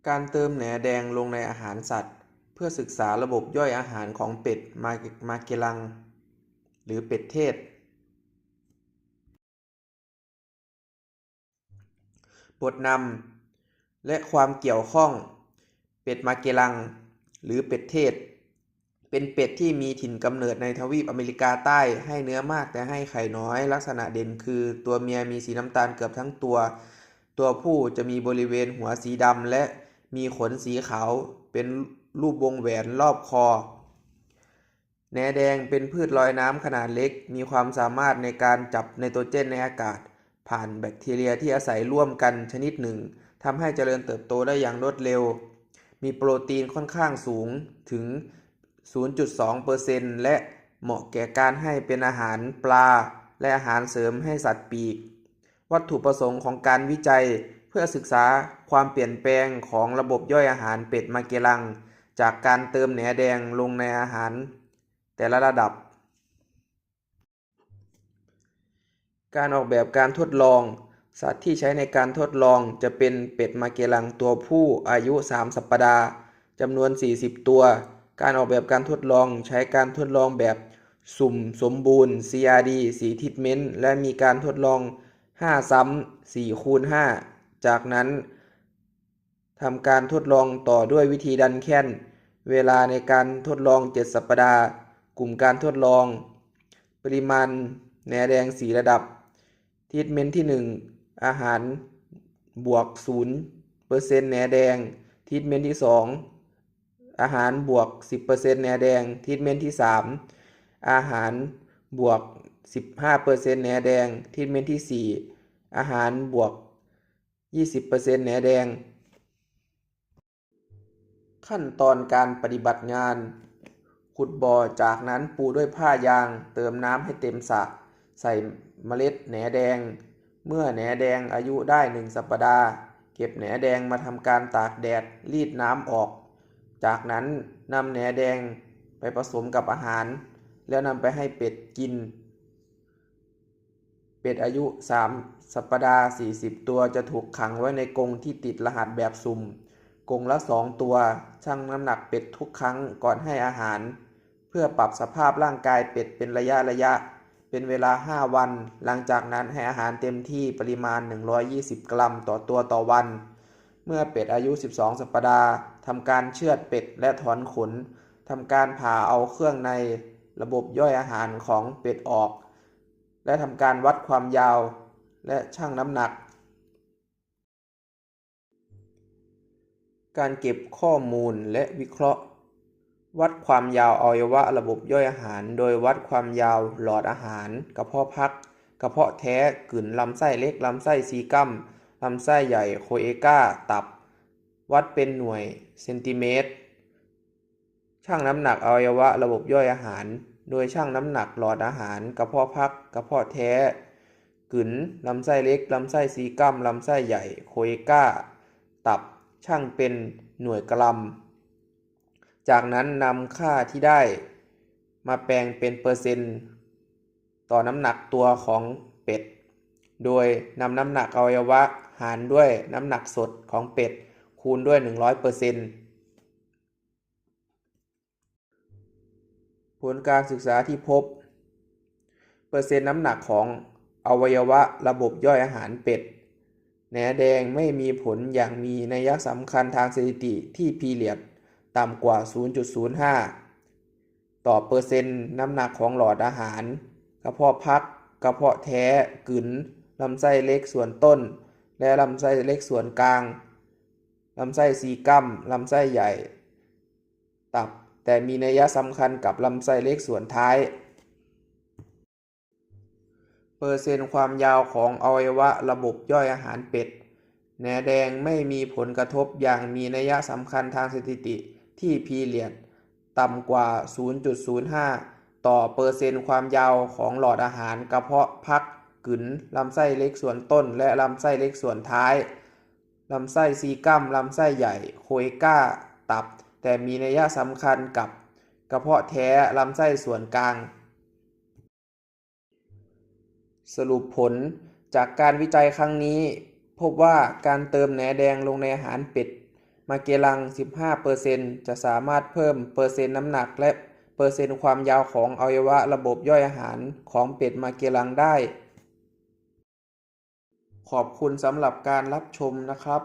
ການເຕີມແໜແດງລົງໃນອາຫານສັດ ເພື່ອສຶກສາລະບົບຍ່ອຍອາຫານຂອງເປັດມາ ມາເກລັງ ຫຼືເປັດເທດ. ບົດນຳ ແລະ ຄວາມກ່ຽວຂ້ອງ. ເປັດມາເກລັງ ຫຼືເປັດເທດ ເປັນເປັດທີ່ມີຖິ່ນກຳເນີດໃນທະວີບອາເມລິກາໃຕ້, ໃຫ້ເນື້ອມາກແຕ່ໃຫ້ໄຂ່ນ້ອຍ. ລັກສະນະເດັ່ນຄື ຕົວເມຍມີສີນ້ຳຕານເກືອບທັງຕົວ, ຕົວຜູ້ຈະມີບໍລິເວນຫົວສີດຳ ແລະ ມີຂົນສີຂາວເປັນຮູບວົງແຫວນລອບຄໍ. ແໜແດງເປັນພືດລອຍນ້ຳຂະໜາດເລັກ, ມີຄວາມສາມາດໃນການຈັບໄນໂຕຣເຈນໃນອາກາດ ຜ່ານແບັກທີເຣຍທີ່ອາໄສຮ່ວມກັນຊະນິດໜຶ່ງ, ທຳໃຫ້ຈະເລີນເຕີບໂຕໄດ້ຢ່າງລວດເລັວ, ມີໂປຣຕີນຂ້ອນຂ້າງສູງເຖິງສູນຈຸດສອງເປີເຊັນ ແລະ ເໝາະແກ່ການໃຫ້ເປັນອາຫານປາ ແລະ ອາຫານເສີມໃຫ້ສັດປີກ. ວັດຖຸປະສົງຂອງການວິໄຈ ເພື່ອສຶກສາຄວາມປ່ຽນແປງຂອງລະບົບຍ່ອຍອາຫານເປັດມາເກລັງ ຈາກການເຕີມແໜແດງລົງໃນອາຫານແຕ່ລະລະດັບ. ການອອກແບບການທົດລອງ. ສັດທີ່ໃຊ້ໃນການທົດລອງຈະເປັນເປັດມາເກລັງຕົວຜູ້ອາຍຸສາມສັບປະດາ ຈຳນວນສີ່ສິບຕົວ. ການອອກແບບການທົດລອງໃຊ້ການທົດລອງແບບສຸ່ມສົມບູນ ຊີອາດີ ສີ່ທຣີດເມັນ ແລະ ມີການທົດລອງຫ້າຊ້ຳ ສີ່ຄູນຫ້າ. ຈາກນັ້ນ ທຳການທົດລອງຕໍ່ດ້ວຍວິທີດັນແຄ້ນ. ເວລາໃນການທົດລອງເຈັດສັບປະດາ. ກຸ່ມການທົດລອງ. ປະລິມານແໜແດງສີ່ລະດັບ. ທຣີດເມັນທີໜຶ່ງ ອາຫານບວກສູນເປີເຊັນແໜແດງ. ທຣີດເມັນທີສອງ ອາຫານບວກສິບເປີເຊັນແໜແດງ. ທຣີດເມັນທີສາມ ອາຫານບວກສິບຫ້າເປີເຊັນແໜແດງ. ທຣີດເມັນທີສີ່ ອາຫານບວກ ຊາວເປີເຊັນແໜແດງ. ຂັ້ນຕອນການປະຕິບັດງານ. ຂຸດບໍ່, ຈາກນັ້ນປູດ້ວຍຜ້າຢາງ, ເຕີມນ້ຳໃຫ້ເຕັມສະ, ໃສ່ມະເລັດແໜແດງ. ເມື່ອແໜແດງອາຍຸໄດ້ໜຶ່ງສັບປະດາ, ເກັບແໜແດງມາທຳການຕາກແດດ, ລີດນ້ຳອອກ. ຈາກນັ້ນນຳແໜແດງໄປປະສົມກັບອາຫານ, ແລ້ວນຳໄປໃຫ້ເປັດກິນ. ເປັດອາຍຸສາມສັບປະດາ ສີ່ສິບຕົວ ຈະຖືກຂັງໄວ້ໃນກົງທີ່ຕິດລະຫັດແບບສຸ່ມ. ກົງລະສອງຕົວ. ຊັ່ງນ້ຳໜັກເປັດທຸກຄັ້ງກ່ອນໃຫ້ອາຫານ ເພື່ອປັບສະພາບຮ່າງກາຍເປັດເປັນໄລຍະໆ ເປັນເວລາຫ້າວັນ. ຫຼັງຈາກນັ້ນໃຫ້ອາຫານເຕັມທີ່ ປະລິມານໜຶ່ງຮ້ອຍຊາວກຣາມຕໍ່ຕົວຕໍ່ວັນ. ເມື່ອເປັດອາຍຸສິບສອງສັບປະດາ, ທຳການເຊືອດເປັດ ແລະ ຖອນຂົນ, ທຳການຜ່າເອົາເຄື່ອງໃນລະບົບຍ່ອຍອາຫານຂອງເປັດອອກ. ແລະ ທຳການວັດຄວາມຍາວ ແລະ ຊັ່ງນ້ຳໜັກ. ການເກັບຂໍ້ມູນ ແລະ ວິເຄາະ. ວັດຄວາມຍາວອະໄວຍະວະລະບົບຍ່ອຍອາຫານ ໂດຍວັດຄວາມຍາວຫຼອດອາຫານ, ກະເພາະພັກ, ກະເພາະແທ້, ກືນ, ລຳໄສ້ເລັກ, ລຳໄສ້ຊີກຳ, ລຳໄສ້ໃຫຍ່, ໂຄເອກາ, ຕັບ, ວັດເປັນໜ່ວຍເຊັນຕີເມັດ. ຊັ່ງນ້ຳໜັກອະໄວຍະວະລະບົບຍ່ອຍອາຫານ ໂດຍຊັ່ງນ້ຳໜັກຫຼອດອາຫານ, ກະເພາະພັກ, ກະເພາະແທ້, ກືນ, ລຳໄສ້ເລັກ, ລຳໄສ້ຊີກຳ, ລຳໄສ້ໃຫຍ່, ໂຄເອກາ, ຕັບ, ຊັ່ງເປັນໜ່ວຍກຣາມ. ຈາກນັ້ນນຳຄ່າທີ່ໄດ້ມາແປງເປັນເປີເຊັນຕໍ່ນ້ຳໜັກຕົວຂອງເປັດ, ໂດຍນຳນ້ຳໜັກອະໄວຍະວະຫານດ້ວຍນ້ຳໜັກສົດຂອງເປັດ ຄູນດ້ວຍໜຶ່ງຮ້ອຍເປີເຊັນ. ຜົນການສຶກສາທີ່ພົບ ເປີເຊັນນ້ຳໜັກຂອງອະໄວຍະວະລະບົບຍ່ອຍອາຫານເປັດ ແໜແດງໄມ່ມີຜົນຢ່າງມີໄນຍະສຳຄັນທາງສະຖິຕິທີ່ພີຣຽດຕ່ຳກວ່າສູນຈຸດສູນຫ້າຕໍ່ເປີເຊັນນ້ຳໜັກຂອງຫຼອດອາຫານ, ກະເພາະພັກ, ກະເພາະແທ້, ກືນ, ລຳໄສ້ເລັກສ່ວນຕົ້ນ ແລະ ລຳໄສ້ເລັກສ່ວນກາງ, ລຳໄສ້ຊີກຳ, ລຳໄສ້ໃຫຍ່, ຕັບ, ແຕ່ມີໄນຍະສຳຄັນກັບລຳໄສ້ເລັກສ່ວນທ້າຍ. ເປີເຊັນຄວາມຍາວຂອງອະໄວຍະວະລະບົບຍ່ອຍອາຫານເປັດ ແໜແດງໄມ່ມີຜົນກະທົບຢ່າງມີໄນຍະສຳຄັນທາງສະຖິຕິທີ່ພີຣຽດຕ່ຳກວ່າສູນຈຸດສູນຫ້າຕໍ່ເປີເຊັນຄວາມຍາວຂອງຫຼອດອາຫານ, ກະເພາະພັກ, ກືນ, ລຳໄສ້ເລັກສ່ວນຕົ້ນ ແລະ ລຳໄສ້ເລັກສ່ວນທ້າຍ, ລຳໄສ້ຊີກຳ, ລຳໄສ້ໃຫຍ່, ໂຄເອກາ, ຕັບ, ແຕ່ມີໄນຍະສຳຄັນກັບກະເພາະແທ້, ລຳໄສ້ສ່ວນກາງ. ສະຫຼຸບຜົນຈາກການວິໄຈຄັ້ງນີ້ ພົບວ່າການເຕີມແໜແດງລົງໃນອາຫານເປັດ ມາເກລັງ ສິບຫ້າເປີເຊັນ ຈະສາມາດເພີ່ມເປີເຊັນນ້ຳໜັກ ແລະ ເປີເຊັນຄວາມຍາວຂອງອະໄວຍະວະລະບົບຍ່ອຍອາຫານຂອງເປັດມາເກລັງໄດ້. ຂອບຄຸນສຳລັບການຮັບຊົມນະຄັບ.